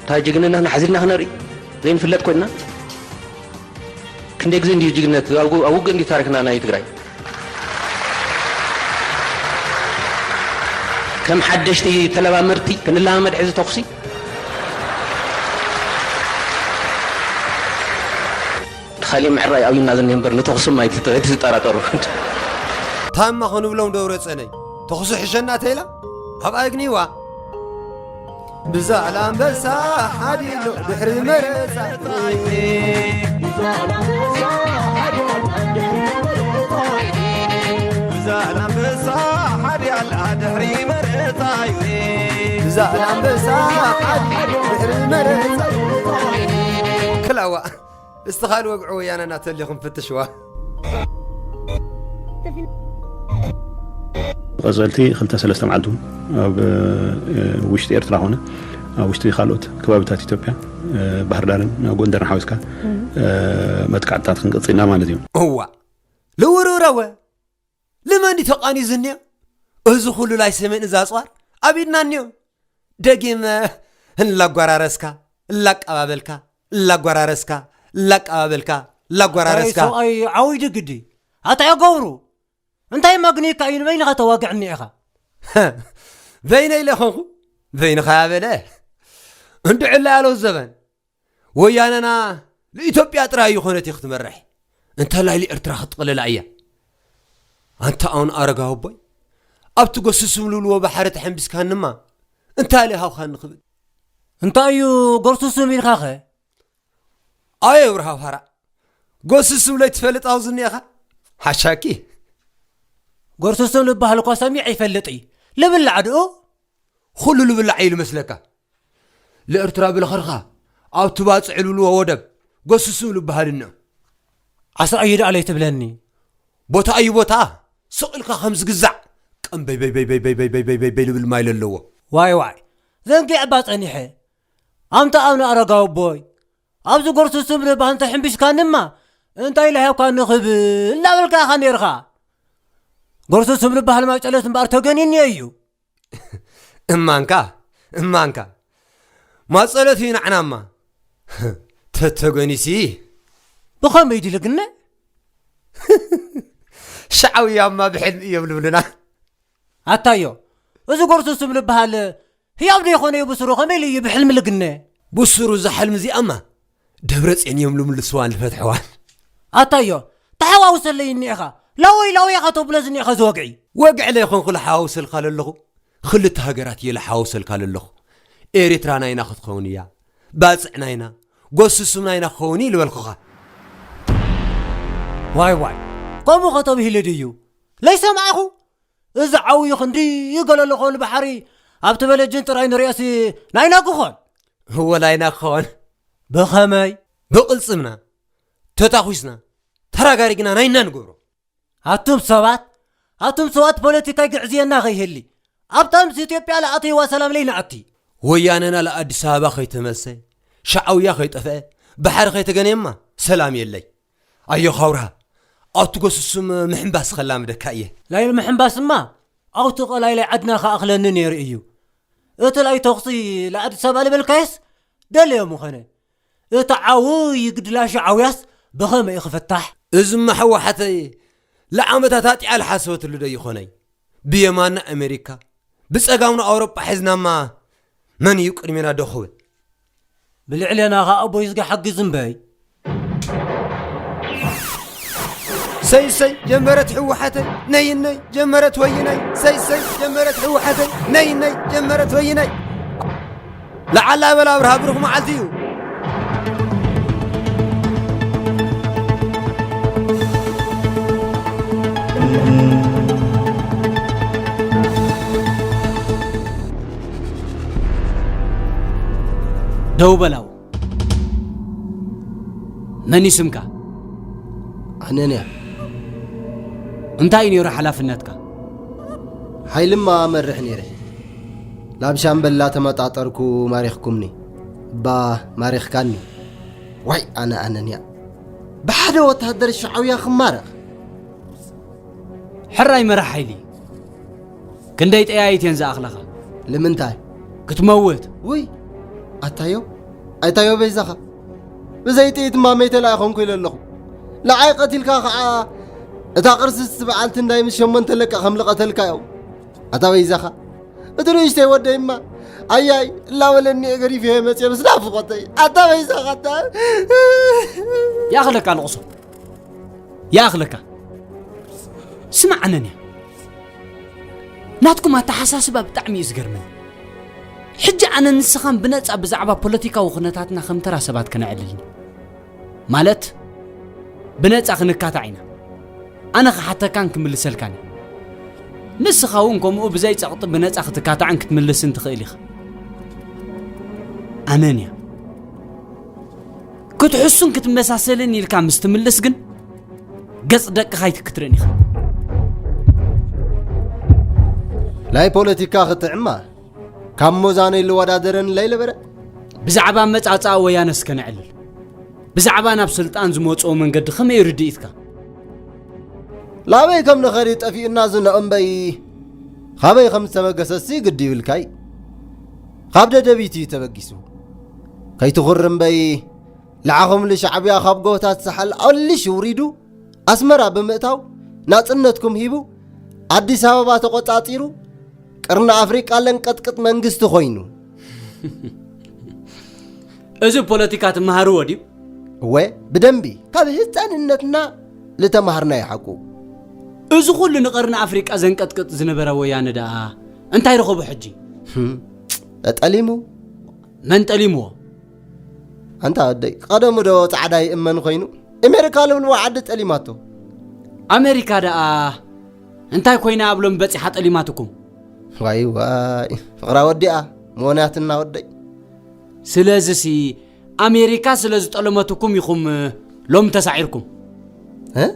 እታ ጅግንነትና ሓዚልና ክነርኢ ዘይንፍለጥ ኮይንና? ክንደይ ግዜ እንድዩ ጅግነት ኣብ ው- ኣብ ውግእ እንድዩ ታሪኽና ናይ ትግራይ። ከም ሓደሽቲ ተለማመድቲ ክንለማመድ ሕዚ ተኹሲ። ካሊእ ምዕራይ ኣብዩና ዝኒሀ እምበር ንተኹስም ኣይትጠ- ኣይትጠራጠሩ። ታማ ክንብሎም ደብረ ጸነይ ተኹሲ ሕሸና ተይላ ኣብ ኣግኒዋ ብዛ ኣላምበሳ ሓዲሎ ድሕሪ መረፃ ብዛ ኣላምበሳ ሓዲ ኣላ ድሕሪ መረፃ እዩ ብዛ ኣላምበሳ ሓዲሎ ድሕሪ መረፃ ክላዋ እስቲ ካልእ ወግዒ ወያነና ተሊኹም ፍትሽዋ ቀጸልቲ ክልተ ሰለስተ መዓልቲ እውን ኣብ ውሽጢ ኤርትራ ኾነ ኣብ ውሽጢ ካልኦት ከባብታት ኢትዮጵያ ባህርዳርን ጎንደርን ሓዊስካ መጥቃዕትታት ክንቅጽልና ማለት እዩ። እዋ ልውርውረወ ልመን ተቓኒዝንያ እዚ ኩሉ ላይ ሰሜን እዛ ኣፅዋር ኣብ ኢድና እኒዮ ደጊመ እላጓራረስካ እላቀባበልካ እላጓራረስካ እላቀባበልካ እላጓራረስካ ሰብኣይ ዓውይ ድግዲ ኣታ ገብሩ እንታይ መግኒካ እዩ ንበይንኻ ተዋግዕኒ ኢኻ በይነይ ለኾንኩ በይንኻ ያበለ እንድዕላ ያለው ዘበን ወያነና ንኢትዮጵያ ጥራይ ይኾነት ክትመርሕ እንተላይ ንኤርትራ ክትጥቕልላ እያ ኣንታ ኣውን ኣረጋዊ ኣቦይ ኣብቲ ጎስስም ልብልዎ ባሕሪ ተሐምቢስካንማ እንታይ ኢለ ሃብካኒ ክብል እንታይ እዩ ጎርስስም ኢልካኸ ኣየ ብርሃ ፋራ ጎስስም ለይ ትፈልጥ ኣብዚ እኒኤኻ ሓሻኪ ጎርስስም ልበሃል እኳ ሰሚዐ ይፈልጥ እዩ ልብላዕ ድኡ ኩሉ ልብላዕ እዩ ልመስለካ ልእርትራ ብልኸርኻ ኣብቲ ባፅዕ ልብልዎ ወደብ ጎስስም ልበሃል እኖ ዓሳ እዩ ደኣ ለይትብለኒ ቦታ እዩ ቦታ ስቕ ኢልካ ከም ዝግዛዕ ቀንበይበይበይበይበይበይበይበይበይ ልብል ማይ ለለዎ ዋይ ዋይ ዘንጊዕ እባ ጸኒሐ ኣንታ ኣብነ ኣረጋዊ ኣቦይ ኣብዚ ጎርሱሱም ልባህ እንተ ሕምቢስካንማ እንታይ ኢለ ሃብካኒ ክብል እናበልካ ኢኻ ነይርኻ። ጎርሱሱም ልባህ ልማይ ጸሎት እምበኣር ተገኒኒ እዩ። እማንካ እማንካ ማጸሎት እዩ ንዓናማ ተተገኒሲ ብኸመይ ድልግነ ሻዕውያማ ብሕልሚ እዮም ልብሉና ኣታዮ እዚ ጎርሱሱም ልበሃል ህያው ዶ ይኾነ እዩ ብስሩ ከመይ ኢሉ እዩ ብሕልሚ ልግነ ብስሩ እዛ ሕልሚ እዚኣማ ደብረፅዮን እዮም ልምልስዋን ልፈትሕዋን ኣታዮ ተሓዋውሰለይ እኒኤኻ ላወይ ላወይ ኢኻ ተብሎ ዝኒኤኻ ዝወግዒ ወግዒ ለይኾንኩ ልሓዋውሰልካ ለለኹ ክልተ ሃገራት እየ ልሓዋውሰልካ ለለኹ ኤሪትራ ናይና ክትኸውን እያ ባፅዕ ናይና ጎስሱም ናይና ክኸውን እዩ ልበልኩኻ ዋይ ዋይ ከምኡ ኸተብሂሉ ድዩ ለይሰማዕኹ እዚ ዓብዩ ክንዲ ይገለሎ ኾን ባሕሪ ኣብቲ በለጅን ጥራይ ንሪኦሲ ናይና ክኾን ወላይና ክኾን ብኸመይ ብቕልፅምና ተታኹስና ተራጋሪግና ናይና ንገብሮ ኣቱም ሰባት ኣቱም ሰባት ፖለቲካይ ግዕዝየና ኸይህሊ ኣብታ ምስ ኢትዮጵያ ለኣተይዋ ሰላም ለይንኣቲ ወያነና ለኣዲስ ኣበባ ኸይተመልሰ ሻዓውያ ኸይጠፍአ ባሕሪ ኸይተገነየማ ሰላም የለይ ኣዮ ኻውርሃ ኣብቲ ጎስሱም ምሕምባስ ኸላምደካ እየ። ናይ ምሕምባስማ ኣብቲ ቐላይ ላይ ዓድና ክኣኽለኒ ነይሩ እዩ። እቲ ላይ ተኹሲ ለኣዲስ ኣበባ ልበልካየስ ደለዮ ምኾነ። እቲ ዓው ይግድላሹ ዓውያስ ብኸመይ ክፍታሕ? እዝማ ሕወሓተይ ለዓመታት ኣጢዓ ልሓሰበትሉ ዶ ይኾነይ? ብየማና ኣሜሪካ ብጸጋምና ኣውሮጳ ሒዝናማ መን እዩ ቅድሜና ዶ ክብል ብልዕሌና ኸኣ ኣቦይ ዝጋ ሓግዝ እምበይ ሰይሰይ ጀመረት ህወሓተይ ነይነይ ጀመረት ወይነይ ሰይሰይ ጀመረት ህወሓተይ ነይነይ ጀመረት ወይነይ ለዓላ በል ኣብርሃ ብሩኽ መዓልቲ እዩ ደው በላው መን ስምካ ኣነንያ እንታይ ነይሩ ሓላፍነትካ ሓይልማ መርሕ ነይረ ላብ ሻምበላ ተመጣጠርኩ ማሪኽኩምኒ እባ ማሪኽካኒ ዋይ ኣነ ኣነንያ ብሓደ ወታደር ሸዓውያ ክማረኽ ሕራይ መራሕ ሓይሊ ክንደይ ጠያይት እየን ዝኣኽለኻ ንምንታይ ክትመውት ውይ ኣታዮ ኣይታዮ በይዛኻ። ብዘይ ጥይት ማመይ ተላኢኾንኩ ኢለ ኣለኹ። ንዓይ ቀቲልካ ኸዓ እታ ቅርስቲ በዓልቲ እንዳይ ምስ ሸሞንተ ለቃ ከም ልቐተልካ እዮም። ኣታ በይዛኻ። እቲ ንእሽተይ ወደይማ ኣያይ እላበለኒ እየ ገዲፈዮ መፅየ ምስ ናፍቖተይ። ኣታ በይዛኻ ኣታ። ያኽለካ ልቕሶ፣ ያኽለካ። ስማዕ ኣነንያ፣ ናትኩም ኣተሓሳስባ ብጣዕሚ እዩ ዝገርመኒ። ሕጂ ኣነ ንስኻን ብነጻ ብዛዕባ ፖለቲካዊ ኩነታትና ከም ተራ ሰባት ከነዕልል ኢና። ማለት ብነጻ ክንካታዕ ኢና። ኣነ ክሓተካን ክምልሰልካን እየ። ንስኻ እውን ከምኡ ብዘይ ጸቕጢ ብነጻ ክትካታዕን ክትምልስን ትኽእል ኢኻ። ኣነንያ ክትሕሱን ክትመሳሰልን ኢልካ ምስ ትምልስ ግን ገጽ ደቅኻ ኣይትክትርን ኢኻ። ናይ ፖለቲካ ክትዕማ ካብ ሞዛኖ ይልወዳደረን ለይለበረ። ብዛዕባ መጻጻ ወያነ እስከ ነዕልል። ብዛዕባ ናብ ስልጣን ዝመጽኦ መንገዲ ከመይ ርድኢትካ? ላበይ ከም ንኸዲ ጠፊኡና ዝነኦ እምበይ ካበይ ከም ዝተበገሰሲ ግዲ ይብልካይ። ካብ ደደቢት እዩ ተበጊሱ። ከይትኹር እምበይ ልዓኹም ልሻዕብያ ካብ ጎቦታት ሳሕል ኣልሽ ውሪዱ ኣስመራ ብምእታው ናጽነትኩም ሂቡ ኣዲስ ኣበባ ተቆጻጺሩ ቅርኒ ኣፍሪቃ ለንቀጥቅጥ መንግስቲ ኮይኑ። እዚ ፖለቲካ ትመሃርዎ ድዩ? እወ ብደንቢ ካብ ህፃንነትና ልተማሃርና ይሓቁ። እዚ ኩሉ ንቀርኒ ኣፍሪቃ ዘንቀጥቅጥ ዝነበረ ወያነ ደኣ እንታይ ረኸቦ ሕጂ? ጠጠሊሙ። መን ጠሊምዎ? ኣንታ ወደይ ቀደሙ ዶ ፃዕዳ ይእመን ኮይኑ? ኤሜሪካ ልብልዎ ዓዲ ጠሊማቶ። ኣሜሪካ ደኣ እንታይ ኮይና ኣብ ሎሚ በፂሓ ጠሊማትኩም? ዋይ ዋይ ፍቕራ ወዲኣ መሆንያትና ወደይ። ስለዚሲ ኣሜሪካ ስለ ዝጠለመትኩም ኢኹም ሎሚ ተሳዒርኩም። እ?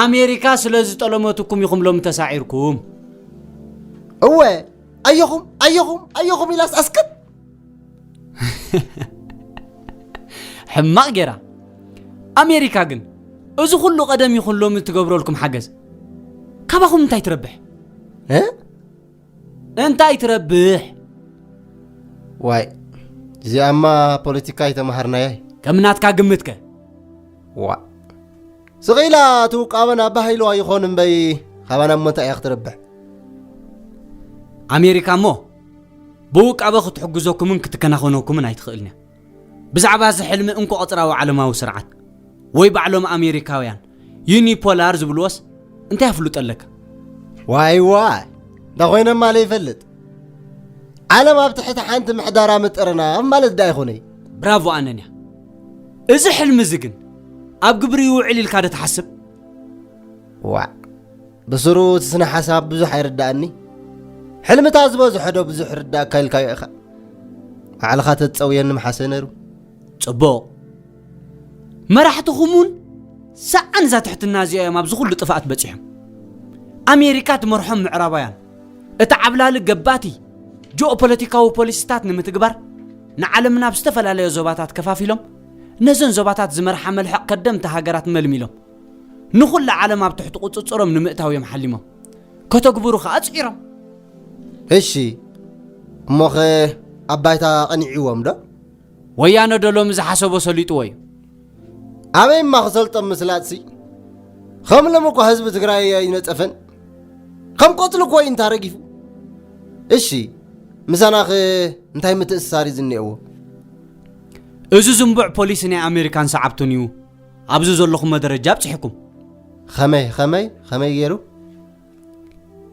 ኣሜሪካ ስለ ዝጠለመትኩም ኢኹም ሎሚ ተሳዒርኩም። እወ ኣየኹም ኣየኹም ኣየኹም ኢላስ ኣስክት። ሕማቕ ጌራ። ኣሜሪካ ግን እዚ ኩሉ ቀደም ይኹን ሎሚ ትገብረልኩም ሓገዝ ካባኹም እንታይ ትረብሕ? እ? እንታይ ትረብሕ? ዋይ እዚኣማ ፖለቲካ ኣይተማሃርናያ። ከም ናትካ ግምትከ? ዋ ስቕ ኢላ እቲ ውቃበን ኣባሂልዋ ይኾን እምበይ ካባና እሞ እንታይ እያ ክትረብሕ? ኣሜሪካ እሞ ብውቃበ ክትሕግዘኩምን ክትከናኸነኩምን ኣይትኽእልን እያ። ብዛዕባ እዚ ሕልሚ እንኮ ቅጽራዊ ዓለማዊ ስርዓት ወይ ባዕሎም ኣሜሪካውያን ዩኒፖላር ዝብልዎስ እንታይ ኣፍልጦ ኣለካ? ዋይ ዋይ እንዳ ኮይነ ማለ ይፈልጥ። ዓለም ኣብ ትሕቲ ሓንቲ ምሕዳራ ምጥርና ማለት ዳ ይኾነይ። ብራቮ ኣነንያ። እዚ ሕልሚ እዚ ግን ኣብ ግብሪ ይውዕል ኢልካ ዶ ትሓስብ? ዋዕ ብስሩ እቲ ስነ ሓሳብ ብዙሕ ኣይርዳእኒ። ሕልምታት ዝበዝሖ ዶ ብዙሕ ርዳእካ ኢልካዮ ኢኻ? ባዕልኻ ተትጸውየኒ ምሓሰ ነይሩ። ጽቡቕ። መራሕትኹም እውን ሰኣን እዛ ትሕትና እዚኣ እዮም ኣብዚ ኩሉ ጥፍኣት በጺሖም። ኣሜሪካ ትመርሖም ምዕራባውያን እቲ ዓብላሊ ገባቲ ጂኦፖለቲካዊ ፖሊሲታት ንምትግባር ንዓለም ናብ ዝተፈላለዮ ዞባታት ከፋፊሎም ነዘን ዞባታት ዝመርሓ መልሕቕ ከደምቲ ሃገራት መልሚሎም ንኹላ ዓለም ኣብ ትሕቲ ቁጽጽሮም ንምእታው እዮም ሓሊሞም። ከተግብሩ ከኣ ጽዒሮም። እሺ እሞኸ ኣብ ባይታ ቀኒዕዎም ዶ? ወያነ ዶ ሎሚ ዝሓሰቦ ሰሊጥዎ እዩ? ኣበይ እማ ክሰልጦም ምስላጥሲ? ከም ሎም እኳ ህዝቢ ትግራይ ኣይነጠፈን። ከም ቆፅሊ እኮ እዩ እንታ ረጊፉ። እሺ ምሳናኸ እንታይ ምትእስሳር እዩ ዝኒአዎ? እዚ ዝንቡዕ ፖሊሲ ናይ ኣሜሪካን ሰዓብቱን እዩ ኣብዚ ዘለኹሞ ደረጃ ኣብፂሕኩም። ኸመይ ኸመይ ኸመይ ገይሩ?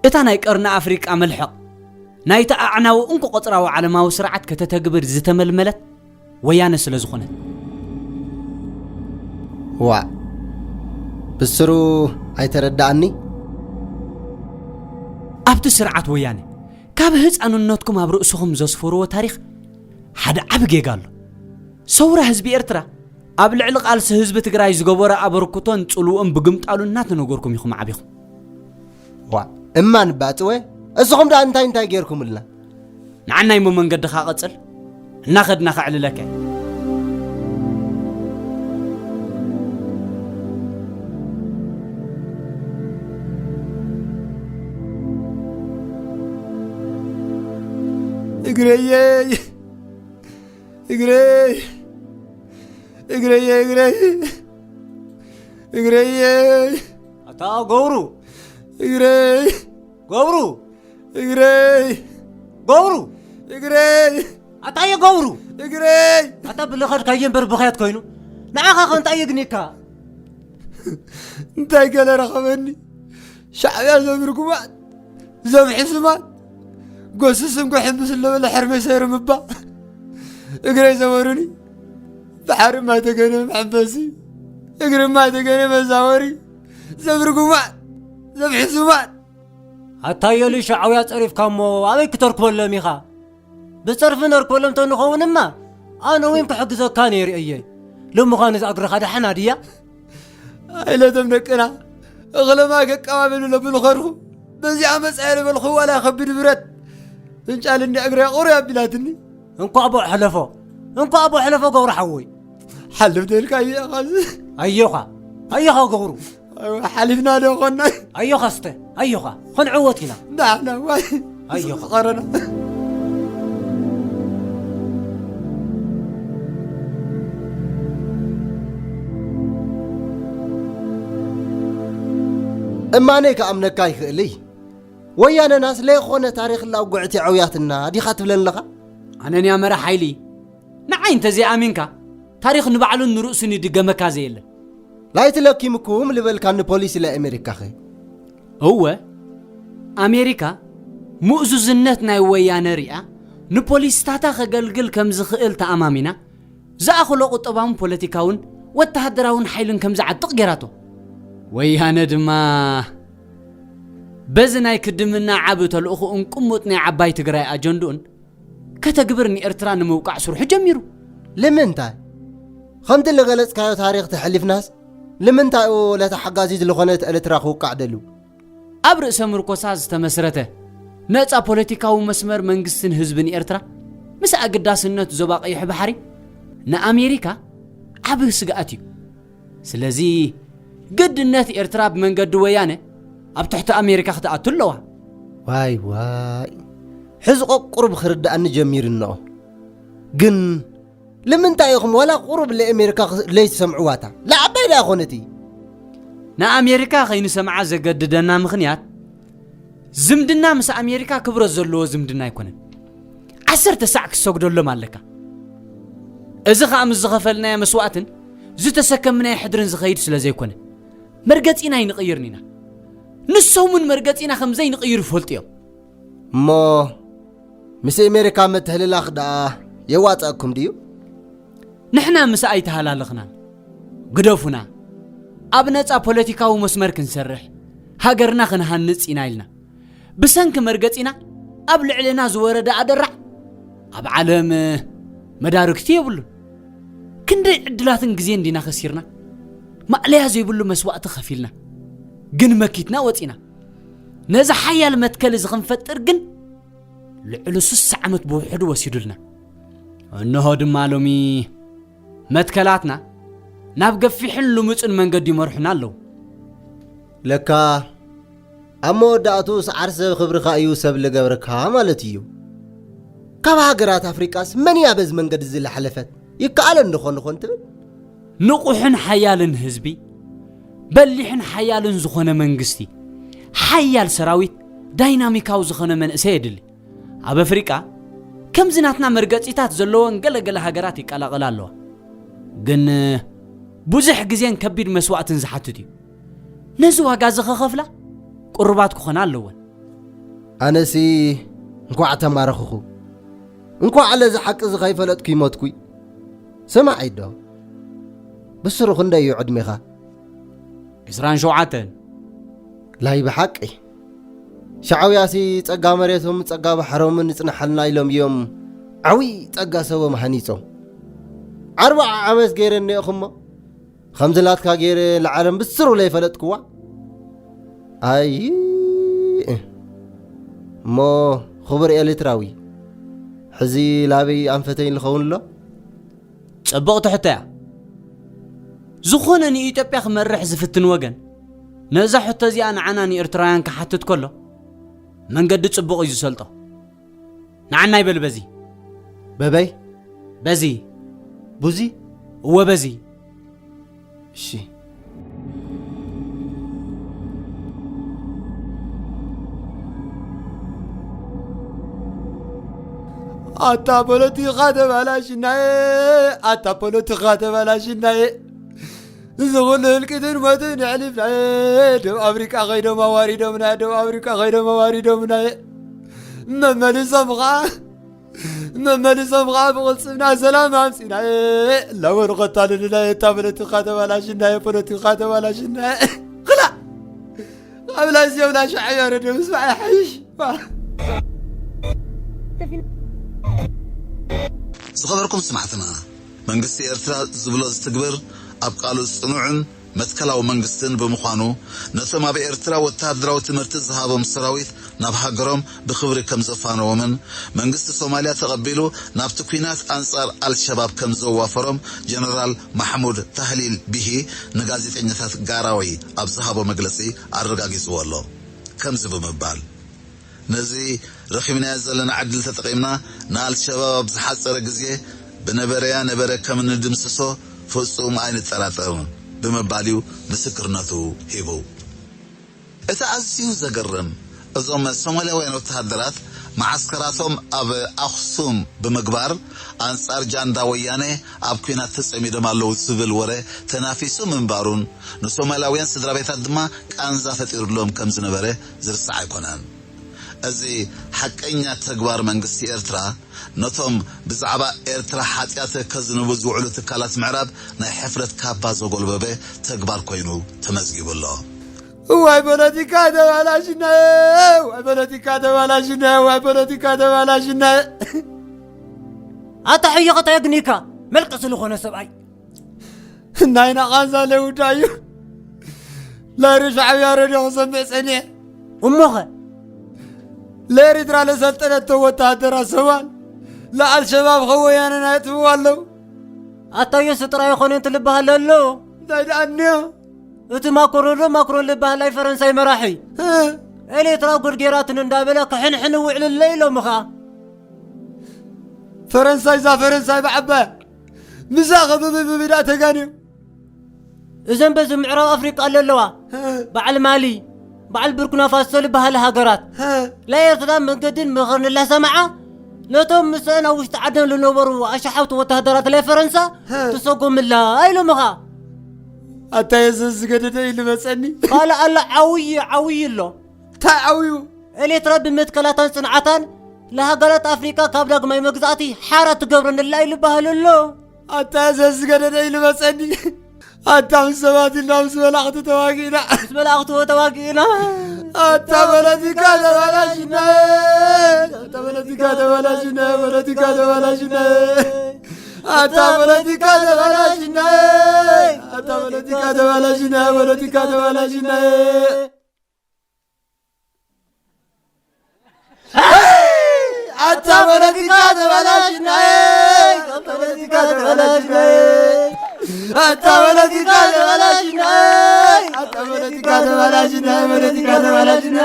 እታ ናይ ቀርኒ ኣፍሪቃ መልሕቕ ናይቲ ኣዕናዊ እንኮ ቆጽራዊ ዓለማዊ ስርዓት ከተተግብር ዝተመልመለት ወያነ ስለ ዝኾነት። ዋእ ብስሩ ኣይተረዳኣኒ። ኣብቲ ስርዓት ወያነ ካብ ህፃንነትኩም ኣብ ርእስኹም ዘስፈርዎ ታሪኽ ሓደ ዓቢ ጌጋ ኣሎ። ሰውራ ህዝቢ ኤርትራ ኣብ ልዕሊ ቃልሲ ህዝቢ ትግራይ ዝገበሮ ኣበርክቶን ጽልውኡን ብግምጣሉ እናተነገርኩም ኢኹም ዓቢኹም። ዋ እማ ንባፅወ እስኹም ደኣ እንታይ እንታይ ጌርኩምልና? ንዓናይ እሞ መንገድኻ ቀጽል እናኸድና ከዕልለካ እየ። እግረየይ እግረይ፣ እግረይ፣ እግረይ፣ እግረይ፣ ኣታ ገብሩ፣ እግረይ፣ ገብሩ፣ እግረይ፣ ገብሩ፣ እግረይ፣ ኣታየ ገብሩ፣ እግረይ። ኣታ ብለኸድካየ እምበር ብኸያት ኮይኑ ንዓኻ ከ እንታይ የግኒካ? እንታይ ገለ ረኸበኒ? ሻዕብያ ዘብርጉማት፣ ዘብሕስማት፣ ጎስስ እንኳ ሕምስ ለበለ ሕርመይ ሰይሩ ምባ እግረይ ዘበሩኒ። ብሓሪ ማይ ተገነ መሐንበሲ፣ እግሪ ማይ ተገነ መዛወሪ። ዘብርጉማት፣ ዘብሕስማት። ኣታየሉ ሻዕብያ ጸሪፍካ እሞ ኣበይ ክተርክበሎም ኢኻ? ብጸርፊ ነርክበሎም ተንኸውንማ ኣነ እውን ክሕግዘካ ነይሩ እየ። ሎምዃኑ እዛ እግርኻ ደሓና ድያ? ኣይለቶም ደቅና እኽለማ ገቀባበሉ ለብሉ ኸርኹ። በዚኣ መጻ የለበልኹ ዋላ ከቢድ ብረት ፍንጫል እንዲ እግራ ቁሪ ኣቢላትኒ። እንኳዕ ብኡ ሕለፎ፣ እንኳዕ ብኡ ሕለፎ ገብሩ ሓወይ። ሓልፍ ደልካ እየ ኻዚ። ኣዮኻ፣ ኣዮኻ ገብሩ። ሓሊፍና ዶ ኾና? ኣዮኻ እስተ፣ ኣዮኻ፣ ኸንዕወት ኢና። ንዓና ዋይ ኣዮኻ። ቐረና። እማነይ ክኣምነካ ይኽእል እይ። ወያነናስ ለይኾነ ታሪኽ ላውጉዕቲ ዕውያትና ዲኻ ትብለን ኣለኻ? ኣነንያ መራሕ ሓይሊ ንዓይ እንተዘይኣሚንካ ታሪኽ ንባዕሉን ንርእሱን ይድገመካ ዘየለ። ላይቲ ለኪምኩም ልበልካኒ ፖሊስ ኢለ ኣሜሪካኸ? እወ ኣሜሪካ ምእዙዝነት ናይ ወያነ ሪኣ ንፖሊስታታ ከገልግል ከም ዝኽእል ተኣማሚና ዝኣኽሎ ቁጠባውን ፖለቲካውን ወተሃደራውን ሓይልን ከም ዝዓጥቕ ገይራቶ። ወያነ ድማ በዚ ናይ ክድምና ዓቢ ተልእኹኡን ቅሙጥ ናይ ዓባይ ትግራይ ኣጀንድኡን ከተግብር ንኤርትራ ንምውቃዕ ስርሑ ጀሚሩ። ልምንታይ? ከምቲ ልገለጽካዮ ታሪኽ ተሕሊፍናስ ልምንታዩ ለታ ሓጋዚት ዝኾነት ኤርትራ ክውቃዕ ደልዩ? ኣብ ርእሰ ምርኮሳ ዝተመስረተ ነጻ ፖለቲካዊ መስመር መንግስትን ህዝብን ኤርትራ ምስ ኣገዳስነት ዞባ ቀይሕ ባሕሪ ንኣሜሪካ ዓቢ ስግኣት እዩ። ስለዚ ግድነት ኤርትራ ብመንገዲ ወያነ ኣብ ትሕቲ ኣሜሪካ ክትኣቱ ኣለዋ። ዋይ ዋይ ሕዚ ቆቁሩብ ክርድኣኒ ጀሚሩ እንኦ። ግን ልምንታይ ኢኹም ዋላ ቁሩብ ለኤሜሪካ ለይትሰምዕዋታ? ለዓባይ ደኣ ኮነት እይ። ንኣሜሪካ ከይንሰምዓ ዘገድደና ምኽንያት ዝምድና ምስ ኣሜሪካ ክብረት ዘለዎ ዝምድና ኣይኮነን። ዓሰርተ ሳዕ ክትሰግደሎም ኣለካ። እዚ ኸኣ ምስ ዝኸፈልናዮ መስዋእትን ዝተሰከምናዮ ሕድርን ዝኸይድ ስለ ዘይኮነ መርገጺና ኣይንቕይርን ኢና። ንሶም እውን መርገጺና ከም ዘይንቕይር ይፈልጡ እዮም። እሞ ምስ ኤሜሪካ ምትሕልላኽ ደኣ የዋጽኣኩም ድዩ? ንሕና ምስ ኣይተሃላለኽናን ግደፉና፣ ኣብ ነጻ ፖለቲካዊ መስመር ክንሰርሕ ሃገርና ክንሃንጽ ኢና ኢልና ብሰንኪ መርገጺና ኣብ ልዕልና ዝወረደ ኣደራዕ ኣብ ዓለም መዳርግቲ የብሉን። ክንደይ ዕድላትን ግዜን ዲና ከሲርና? ማእለያ ዘይብሉ መስዋእቲ ከፊልና ግን መኪትና ወጺና። ነዚ ሓያል መትከል እዚ ክንፈጥር ግን ልዕሊ ስሳ ዓመት ብውሕዱ ወሲዱልና። እንሆ ድማ ሎሚ መትከላትና ናብ ገፊሕን ልሙጽን መንገዲ ይመርሑና ኣለዉ። ለካ ኣብ መወዳእቱ ሰዓር ሰብ ክብርኻ እዩ ሰብ ልገብርካ ማለት እዩ። ካብ ሃገራት ኣፍሪቃስ መን እያ በዚ መንገዲ እዚ ልሓለፈት? ይከኣለን ዶኾን ኾን ትብል? ንቑሕን ሓያልን ህዝቢ፣ በሊሕን ሓያልን ዝኾነ መንግስቲ፣ ሓያል ሰራዊት፣ ዳይናሚካዊ ዝኾነ መንእሰይ የድሊ። ኣብ ኣፍሪቃ ከምዚ ናትና መርገጺታት ዘለወን ገለ ገለ ሃገራት ይቀላቐላ ኣለዋ። ግን ብዙሕ ግዜን ከቢድ መስዋእትን ዝሓትት እዩ። ነዚ ዋጋ እዚ ኸኸፍላ ቅሩባት ክኾና ኣለወን። ኣነሲ እንኳዕ ተማረኽኹ። እንኳዕ ለዚ ሓቂ እዚ ኸይፈለጥኩ ይሞትኩይ። ስማዕ ኢዶ፣ ብስሩ ክንደይ እዩ ዕድሜኻ? ዕስራን ሸውዓተን። ላይ ብሓቂ ሻዕውያሲ ጸጋ መሬቶም ጸጋ ባሕሮምን ይጽንሓልና ኢሎም እዮም ዓብዪ ጸጋ ሰቦም ሃኒጾም። ኣርባዓ ዓመት ገይረ እኒኦኹሞ ከምዚ ናትካ ገይረ ንዓለም ብስሩ ለይፈለጥክዋ። ኣይ እሞ ክቡር ኤርትራዊ ሕዚ ላበይ ኣንፈተይ ንኸውን ኣሎ? ጽብቕቲ ሕቶ እያ። ዝኾነ ንኢትዮጵያ ክመርሕ ዝፍትን ወገን ነዛ ሕቶ እዚኣ ንዓና ንኤርትራውያን ክሓትት ከሎ መንገዲ ጽቡቕ እዩ ዝሰልጦ። ንዓና ይበል በዚ። በበይ? በዚ፣ ቡዚ፣ እወ በዚ። እሺ። ኣታ ፖለቲካ ተባላሽናየ፣ ኣታ ፖለቲካ ተባላሽናየ። እዚ ኩሉ ህልቂትን ሞትን ኣሕሊፍናየ። ደብ ኣፍሪቃ ከይዶም ኣዋሪዶምና፣ ደብ ኣፍሪቃ ከይዶም ኣዋሪዶምናየ። መመሊሶም ኸዓ፣ መመሊሶም ኸዓ ብቕልጽምና ሰላም ኣምጺናየ። ላወን ኸታልልናየ፣ እታ ፖለቲካ ተባላሽናየ፣ ፖለቲካ ተባላሽናየ። ኽላ! ኣብ ላዚዮም ላሻዕያ ረድዮ ምስማዕ ይሓይሽ። ዝኸበርኩም ስማዕትና፣ መንግስቲ ኤርትራ ዝብሎ ዝትግብር፣ ኣብ ቃሉ ጽኑዕን መትከላዊ መንግስትን ብምዃኑ፣ ነቶም ኣብ ኤርትራ ወተሃደራዊ ትምህርቲ ዝሃቦም ሰራዊት ናብ ሃገሮም ብኽብሪ ከም ዘፋነዎምን፣ መንግስቲ ሶማልያ ተቐቢሉ ናብቲ ኲናት ኣንጻር ኣልሸባብ ከም ዘዋፈሮም ጀነራል ማሕሙድ ታህሊል ቢሂ ንጋዜጠኛታት ጋራዊ ኣብ ዝሃቦ መግለጺ ኣረጋጊጽዎ ኣሎ። ከምዚ ብምባል፣ ነዚ ረኺብናዮ ዘለና ዕድል ተጠቒምና፣ ንኣልሸባብ ኣብ ዝሓጸረ ግዜ ብነበረያ ነበረ ከም እንድምስሶ ፍጹም ኣይንጠራጠርን ብምባል እዩ ምስክርነቱ ሂቡ። እቲ ኣዝዩ ዘገርም፣ እዞም ሶማልያውያን ወተሃደራት መዓስከራቶም ኣብ ኣኽሱም ብምግባር፣ ኣንጻር ጃንዳ ወያነ ኣብ ኲናት ተጸሚዶም ኣለዉ ዝብል ወረ ተናፊሱ ምንባሩን፣ ንሶማልያውያን ስድራ ቤታት ድማ ቃንዛ ፈጢሩሎም ከም ዝነበረ ዝርሳዕ ኣይኮነን። እዚ ሓቀኛ ተግባር መንግስቲ ኤርትራ፣ ነቶም ብዛዕባ ኤርትራ ሓጢኣት ከዝንቡ ዝውዕሉ ትካላት ምዕራብ ናይ ሕፍረት ካባ ዘጎልበበ ተግባር ኮይኑ ተመዝጊቡ ኣሎ። እዋይ ፖለቲካ ተባላሽናየ፣ እዋይ ፖለቲካ ተባላሽናየ፣ እዋይ ፖለቲካ ተባላሽናየ። ኣታ ሕዮ ኸታ የግኒካ፣ መልቀሲ ዝኾነ ሰብኣይ። ናይና ቃንዛ ለውዳ እዩ። ለሪ ሻዕብያ ረድዮ ክሰምዕ ጸኒሐ። እሞኸ? ለኤሪትራ ለሰልጠነቶ ወተሃደራት ሶማል፣ ለኣልሸባብ ኸወያነ ናየጥፍኡ ኣለዉ። ኣታዮ ስጥራ ይኾነ እንት ልበሃል ኣሎ። እንታይ ደኣ እኒኦ? እቲ ማክሮን ዶ ማክሮን ልበሃል ናይ ፈረንሳይ መራሒ። እ? ኤሌትራ ጉድ ጌራትን እንዳበለ ክሕንሕን ውዕልለ ኢሎምኻ። ፈረንሳይ እዛ ፈረንሳይ ብዓባያ። ምሳ ኸብብብብዳ ተጋንዮም። እዘን በዚ ምዕራብ ኣፍሪቃ ለለዋ፣ ሀ። በዓል ማሊ፣ በዓል ቡርኪና ፋሶ ልበሃላ ሃገራት፣ ሀ። ለኤርትራ መንገድን ምኽርን ላሰማዓ፣ ነቶም ምስአን ኣብ ውሽጢ ዓደን ልነበሩ ኣሽሓት ወተሃደራት ለፈረንሳ ሀ። ትሰጎምላ ኢሎምኻ። ኣታ የሱስ ዝገደደ ኢሉ መጸኒ። ካልእ ኣሎ ዓውዪ፣ ዓውዪ ኣሎ። እንታይ ዓውዩ? ኤሌትራ ብመትከላታን ጽንዓታን ንሃገራት ኣፍሪቃ ካብ ዳግማይ መግዛእቲ ሓራ ትገብረን ኣላ ኢሉ በሃል ኣሎ። ኣታ ዘዝገደደ ኢሉ መጸኒ። ኣታ ምስ ሰባት ኢልና ምስ መላእኽቲ ተዋጊእና። ምስ መላእኽቲ ተዋጊእና። ኣታ ፖለቲካ ተባላሽና። ኣታ ፖለቲካ ተባላሽና። ፖለቲካ ተባላሽና። ኣታ ፖለቲካ ተባላሽና። ኣታ ፖለቲካ ተባላሽና። ፖለቲካ ተባላሽና። ኣታ ፖለቲካ ተባላሽና። ኣታ ፖለቲካ ተባላሽና። ኣታ ፖለቲካ ተባላሽና። ኣታ ፖለቲካ ተባላሽና። ፖለቲካ ተባላሽና።